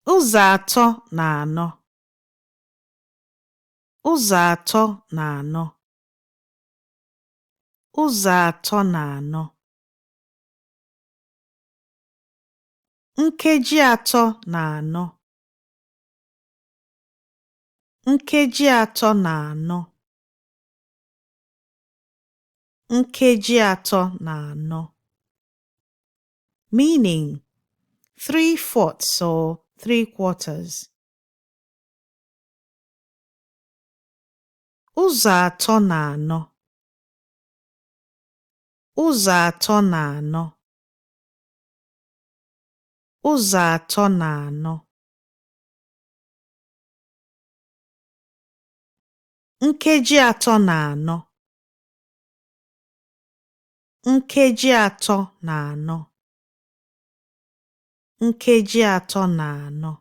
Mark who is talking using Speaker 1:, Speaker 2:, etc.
Speaker 1: Ụzọ atọ na anọ. Ụzọ atọ na anọ. Ụzọ atọ na anọ. Nkeji atọ na anọ. Nkeji atọ na anọ. Nkeji atọ na anọ. Meaning three fourths or three quarters. Ụzọ atọ na anọ. Ụzọ atọ na anọ. Ụzọ atọ na anọ. Nkeji atọ na anọ. Nkeji atọ na anọ. Nkeji atọ na anọ.